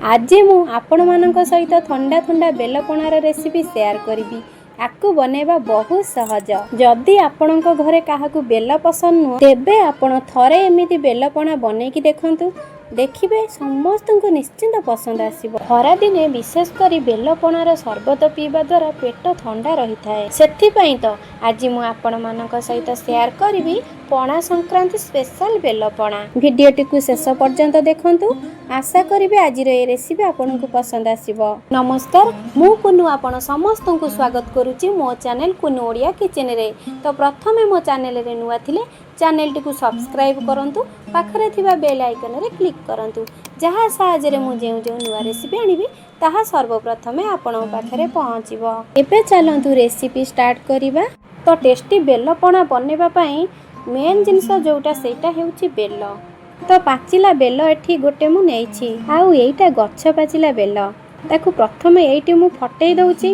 ଆଜି ମୁଁ ଆପଣମାନଙ୍କ ସହିତ ଥଣ୍ଡା ଥଣ୍ଡା ବେଲପଣାର ରେସିପି ସେୟାର କରିବି। ଆକୁ ବନେଇବା ବହୁତ ସହଜ। ଯଦି ଆପଣଙ୍କ ଘରେ କାହାକୁ ବେଲ ପସନ୍ଦ ନୁହଁ, ତେବେ ଆପଣ ଥରେ ଏମିତି ବେଲପଣା ବନେଇକି ଦେଖନ୍ତୁ। ଦେଖିବେ, ସମସ୍ତଙ୍କୁ ନିଶ୍ଚିନ୍ତ ପସନ୍ଦ ଆସିବ। ଖରାଦିନେ ବିଶେଷ କରି ବେଲପଣାର ସରବତ ପିଇବା ଦ୍ୱାରା ପେଟ ଥଣ୍ଡା ରହିଥାଏ। ସେଥିପାଇଁ ତ ଆଜି ମୁଁ ଆପଣମାନଙ୍କ ସହିତ ସେୟାର କରିବି ପଣା ସଂକ୍ରାନ୍ତି ସ୍ପେଶାଲ ବେଲପଣା। ଭିଡ଼ିଓଟିକୁ ଶେଷ ପର୍ଯ୍ୟନ୍ତ ଦେଖନ୍ତୁ। ଆଶା କରିବି ଆଜିର ଏ ରେସିପି ଆପଣଙ୍କୁ ପସନ୍ଦ ଆସିବ। ନମସ୍କାର, ମୁଁ କୁନୁ, ଆପଣ ସମସ୍ତଙ୍କୁ ସ୍ୱାଗତ କରୁଛି ମୋ ଚ୍ୟାନେଲ କୁନୁ ଓଡ଼ିଆ କିଚେନରେ। ତ ପ୍ରଥମେ ମୋ ଚ୍ୟାନେଲରେ ନୂଆ ଥିଲେ ଚ୍ୟାନେଲଟିକୁ ସବସ୍କ୍ରାଇବ୍ କରନ୍ତୁ, ପାଖରେ ଥିବା ବେଲ୍ ଆଇକନରେ କ୍ଲିକ୍ କରନ୍ତୁ, ଯାହା ସାହାଯ୍ୟରେ ମୁଁ ଯେଉଁ ଯେଉଁ ନୂଆ ରେସିପି ଆଣିବି, ତାହା ସର୍ବପ୍ରଥମେ ଆପଣଙ୍କ ପାଖରେ ପହଞ୍ଚିବ। ଏବେ ଚାଲନ୍ତୁ ରେସିପି ଷ୍ଟାର୍ଟ କରିବା। ତ ଟେଷ୍ଟି ବେଲପଣା ବନେଇବା ପାଇଁ ମେନ୍ ଜିନିଷ ଯେଉଁଟା, ସେଇଟା ହେଉଛି ବେଲ। ତ ପାଚିଲା ବେଲ ଏଠି ଗୋଟେ ମୁଁ ନେଇଛି। ଆଉ ଏଇଟା ଗଛ ପାଚିଲା ବେଲ। ତାକୁ ପ୍ରଥମେ ଏଇଠି ମୁଁ ଫଟେଇ ଦେଉଛି।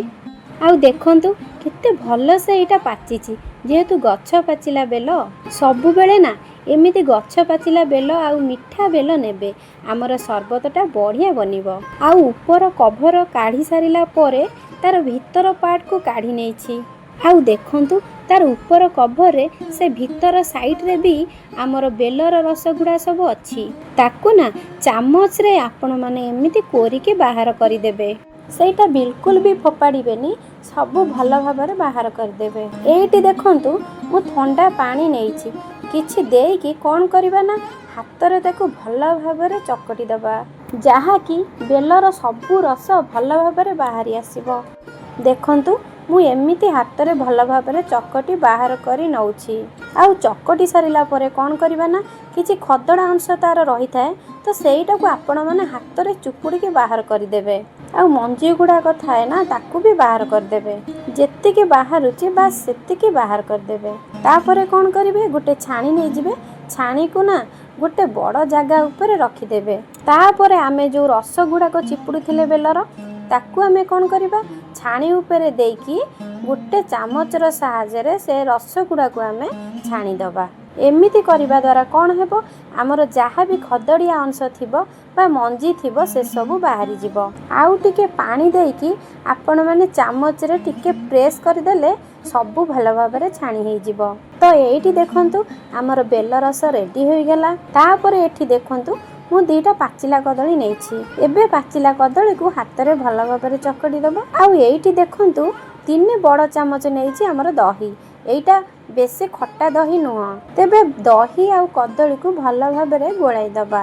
ଆଉ ଦେଖନ୍ତୁ, କେତେ ଭଲସେ ଏଇଟା ପାଚିଛି। ଯେହେତୁ ଗଛ ପାଚିଲା ବେଲ, ସବୁବେଳେ ନା ଏମିତି ଗଛ ପାଚିଲା ବେଲ ଆଉ ମିଠା ବେଲ ନେବେ, ଆମର ସରବତଟା ବଢ଼ିଆ ବନିବ। ଆଉ ଉପର କଭର କାଢ଼ି ସାରିଲା ପରେ ତାର ଭିତର ପାର୍ଟକୁ କାଢ଼ି ନେଇଛି। ଆଉ ଦେଖନ୍ତୁ, ତାର ଉପର କଭରରେ ସେ ଭିତର ସାଇଡ଼ରେ ବି ଆମର ବେଲର ରସ ଗୁଡ଼ା ସବୁ ଅଛି। ତାକୁ ନା ଚାମଚରେ ଆପଣମାନେ ଏମିତି କୋରିକି ବାହାର କରିଦେବେ। ସେଇଟା ବିଲକୁଲ ବି ଫୋପାଡ଼ିବେନି, ସବୁ ଭଲ ଭାବରେ ବାହାର କରିଦେବେ। ଏଇଠି ଦେଖନ୍ତୁ, ମୁଁ ଥଣ୍ଡା ପାଣି ନେଇଛି କିଛି। ଦେଇକି କ'ଣ କରିବା ନା ହାତରେ ତାକୁ ଭଲ ଭାବରେ ଚକଟି ଦେବା, ଯାହାକି ବେଲର ସବୁ ରସ ଭଲ ଭାବରେ ବାହାରି ଆସିବ। ଦେଖନ୍ତୁ, ମୁଁ ଏମିତି ହାତରେ ଭଲ ଭାବରେ ଚକଟି ବାହାର କରି ନେଉଛି। ଆଉ ଚକଟି ସାରିଲା ପରେ କ'ଣ କରିବା ନା କିଛି ଖଦଡ଼ା ଅଂଶ ତାର ରହିଥାଏ, ତ ସେଇଟାକୁ ଆପଣମାନେ ହାତରେ ଚୁପୁଡ଼ିକି ବାହାର କରିଦେବେ। ଆଉ ମଞ୍ଜି ଗୁଡ଼ାକ ଥାଏ ନା, ତାକୁ ବି ବାହାର କରିଦେବେ। ଯେତିକି ବାହାରୁଛି, ବାସ୍ ସେତିକି ବାହାର କରିଦେବେ। ତାପରେ କ'ଣ କରିବେ? ଗୋଟେ ଛାଣି ନେଇଯିବେ। ଛାଣିକୁ ନା ଗୋଟେ ବଡ଼ ଜାଗା ଉପରେ ରଖିଦେବେ। ତାପରେ ଆମେ ଯେଉଁ ରସ ଗୁଡ଼ାକ ଚିପୁଡ଼ିଥିଲେ ବେଲର, ତାକୁ ଆମେ କ'ଣ କରିବା? ଛାଣି ଉପରେ ଦେଇକି ଗୋଟେ ଚାମଚର ସାହାଯ୍ୟରେ ସେ ରସ ଗୁଡ଼ାକୁ ଆମେ ଛାଣିଦେବା। ଏମିତି କରିବା ଦ୍ୱାରା କ'ଣ ହେବ? ଆମର ଯାହା ବି ଖଦଡ଼ିଆ ଅଂଶ ଥିବ ବା ମଞ୍ଜି ଥିବ, ସେସବୁ ବାହାରିଯିବ। ଆଉ ଟିକେ ପାଣି ଦେଇକି ଆପଣମାନେ ଚାମଚରେ ଟିକେ ପ୍ରେସ୍ କରିଦେଲେ ସବୁ ଭଲ ଭାବରେ ଛାଣି ହେଇଯିବ। ତ ଏଇଠି ଦେଖନ୍ତୁ, ଆମର ବେଲ ରସ ରେଡ଼ି ହୋଇଗଲା। ତାପରେ ଏଠି ଦେଖନ୍ତୁ, ମୁଁ ଦୁଇଟା ପାଚିଲା କଦଳୀ ନେଇଛି। ଏବେ ପାଚିଲା କଦଳୀକୁ ହାତରେ ଭଲ ଭାବରେ ଚକଟି ଦେବା। ଆଉ ଏଇଠି ଦେଖନ୍ତୁ, 3 ବଡ଼ ଚାମଚ ନେଇଛି ଆମର ଦହି। ଏଇଟା ବେଶୀ ଖଟା ଦହି ନୁହଁ। ତେବେ ଦହି ଆଉ କଦଳୀକୁ ଭଲ ଭାବରେ ଗୋଳାଇ ଦେବା।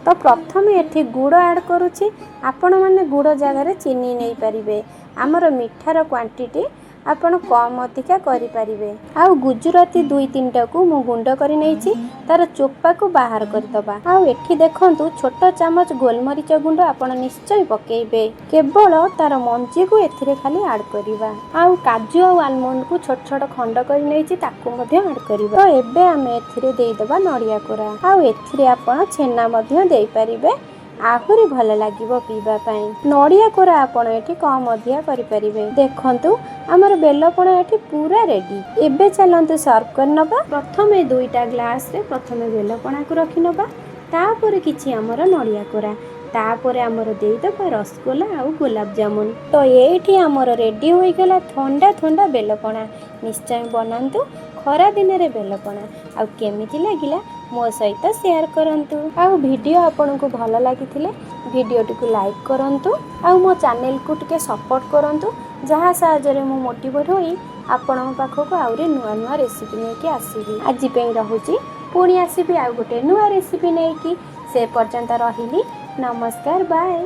ତ ପ୍ରଥମେ ଏଠି ଗୁଡ଼ ଆଡ଼୍ କରୁଛି। ଆପଣମାନେ ଗୁଡ଼ ଜାଗାରେ ଚିନି ନେଇପାରିବେ। ଆମର ମିଠାର କ୍ୱାଣ୍ଟିଟି ଆପଣ କମ୍ ଅଧିକା କରିପାରିବେ। ଆଉ ଗୁଜୁରାତି ଦୁଇ ତିନିଟାକୁ ମୁଁ ଗୁଣ୍ଡ କରି ନେଇଛି, ତାର ଚୋପାକୁ ବାହାର କରିଦେବା। ଆଉ ଏଠି ଦେଖନ୍ତୁ, ଛୋଟ ଚାମଚ ଗୋଲମରିଚ ଗୁଣ୍ଡ ଆପଣ ନିଶ୍ଚୟ ପକେଇବେ। କେବଳ ତାର ମଞ୍ଜିକୁ ଏଥିରେ ଖାଲି ଆଡ଼୍ କରିବା। ଆଉ କାଜୁ ଆଉ ଆଲମଣ୍ଡକୁ ଛୋଟ ଛୋଟ ଖଣ୍ଡ କରି ନେଇଛି, ତାକୁ ମଧ୍ୟ ଆଡ଼୍ କରିବା। ତ ଏବେ ଆମେ ଏଥିରେ ଦେଇଦେବା ନଡ଼ିଆ କୋରା। ଆଉ ଏଥିରେ ଆପଣ ଛେନା ମଧ୍ୟ ଦେଇପାରିବେ, ଆହୁରି ଭଲ ଲାଗିବ ପିଇବା ପାଇଁ। ନଡ଼ିଆ କୋରା ଆପଣ ଏଠି କମ୍ ଅଧିକା କରିପାରିବେ। ଦେଖନ୍ତୁ, ଆମର ବେଲପଣା ଏଠି ପୁରା ରେଡି। ଏବେ ଚାଲନ୍ତୁ ସର୍ଭ କରିନେବା। ପ୍ରଥମେ ଦୁଇଟା ଗ୍ଲାସରେ ପ୍ରଥମେ ବେଲପଣାକୁ ରଖିନେବା, ତାପରେ କିଛି ଆମର ନଡ଼ିଆ କୋରା, ତାପରେ ଆମର ଦେଇଦେବା ରସଗୋଲା ଆଉ ଗୋଲାପଜାମୁନ। ତ ଏଇଠି ଆମର ରେଡ଼ି ହୋଇଗଲା ଥଣ୍ଡା ଥଣ୍ଡା ବେଲପଣା। ନିଶ୍ଚୟ ବନାନ୍ତୁ ଖରା ଦିନରେ ବେଲପଣା। ଆଉ କେମିତି ଲାଗିଲା, ମୋ ସହିତ ସେୟାର କରନ୍ତୁ। ଆଉ ଭିଡ଼ିଓ ଆପଣଙ୍କୁ ଭଲ ଲାଗିଥିଲେ ଭିଡ଼ିଓଟିକୁ ଲାଇକ୍ କରନ୍ତୁ ଆଉ ମୋ ଚ୍ୟାନେଲକୁ ଟିକେ ସପୋର୍ଟ କରନ୍ତୁ, ଯାହା ସାହାଯ୍ୟରେ ମୁଁ ମୋଟିଭେଟ୍ ହୋଇ ଆପଣଙ୍କ ପାଖକୁ ଆହୁରି ନୂଆ ନୂଆ ରେସିପି ନେଇକି ଆସିବି। ଆଜି ପାଇଁ ରହୁଛି। ପୁଣି ଆସିବି ଆଉ ଗୋଟେ ନୂଆ ରେସିପି ନେଇକି। ସେ ପର୍ଯ୍ୟନ୍ତ ରହିଲି। ନମସ୍କାର, ବାଏ।